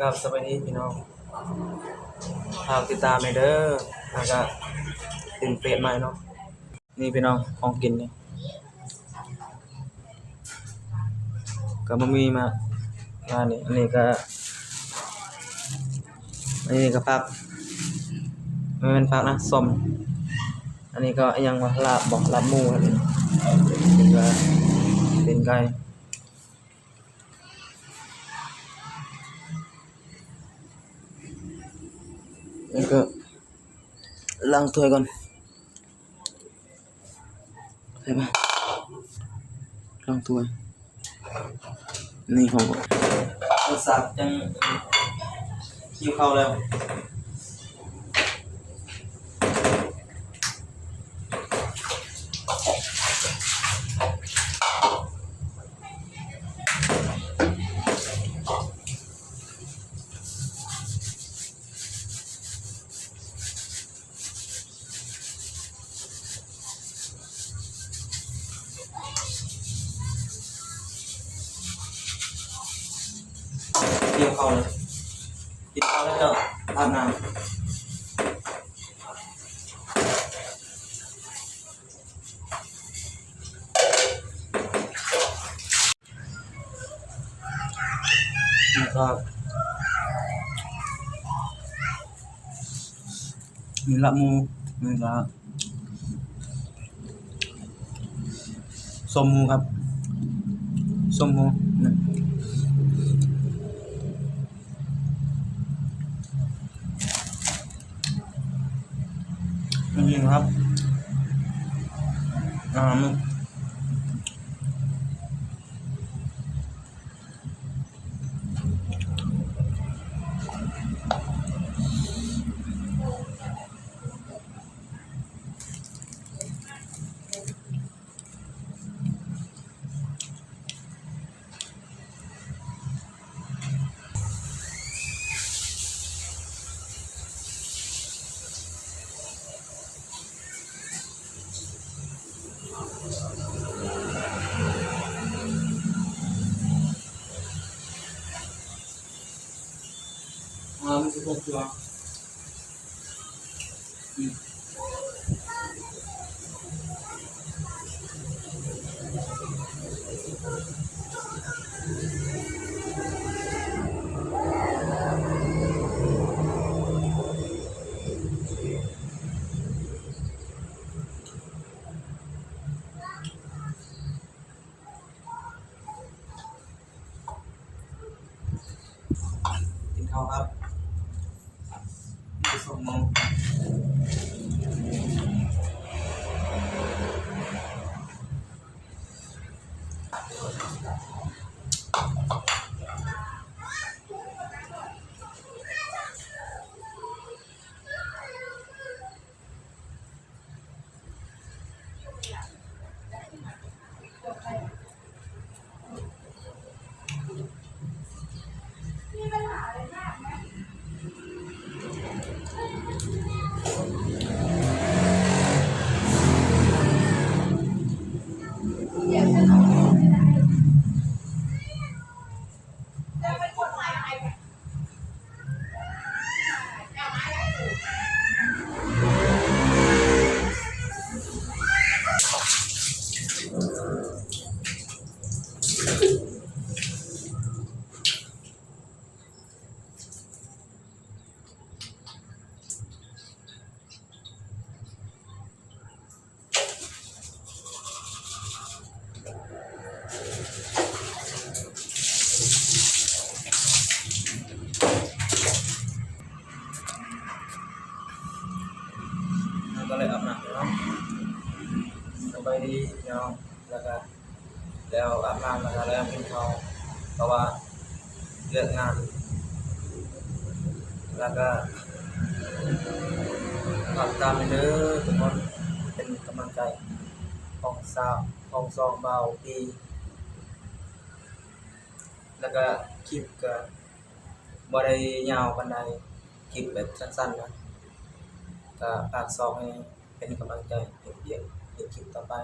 ກາບສະບາຍດີພີ່ນ້ອງ ຝາກຕິດຕາມແດ່ເດີ ແລ້ວກະຫຼິ້ນເຟສໃໝ່ເນາະ. ນີ້ພີ່ນ້ອງ ຂອງກິນນີ້ ກະບໍ່ມີມາ ມານີ້ ອັນນີ້ກະ ອັນນີ້ກະຜັກ ບໍ່ແມ່ນຜັກນະ ສົ້ມ. ອັນນີ້ກະອີ່ຫຍັງວະ ລາບບໍ ລາບໝູ ອັນນີ້ກະຕີນໄກ່ ແລ້ວກະລ້າງຖ້ວຍກ່ອນ. ໃສ່ມາ ລ້າງຖ້ວຍ ນີ້ຂອງ ເອົາສາກ ຈັ່ງຫິວເຂົ້າແລ້ວ. ກ່ຽວເຂົ້າເລີຍ ກິນເຂົ້າແລ້ວເຈົ້າອາບນ້ຳ. ນີ້ກະມີລາບໝູ ນີ້ກະສົ້ມໝູຄັບ ສົ້ມໝູ ນີ້ ນີ້ຄັບ ອ່າ ກິນເຂົ້າຄັບ ກິນສົມໝໍ. ເຮົາກະເລີຍອາບນ້ຳເນາະ ສະບາຍດີພີ່ນ້ອງ ແລ້ວກະ ແລ້ວອາບນ້ຳ ແລ້ວກະແລ້ວກິນເຂົ້າ ເພາະວ່າເລີກງານ ແລ້ວກະຝາກຕິດຕາມແດ່ເດີທຸກຄົນ ເປັນກຳລັງໃຈຂອງສາວ ຂອງຊ່ອງບ່າວປີ ແລ້ວກະຄລິບກະບໍ່ໄດ້ຍາວປານໃດ ຄລິບແບບສັ້ນໆນະ ກະຝາກຊ່ອງໃຫ້ເປັນກຳລັງໃຈເຮັດວຽກ ເຮັດຄລິບຕໍ່ໄປ.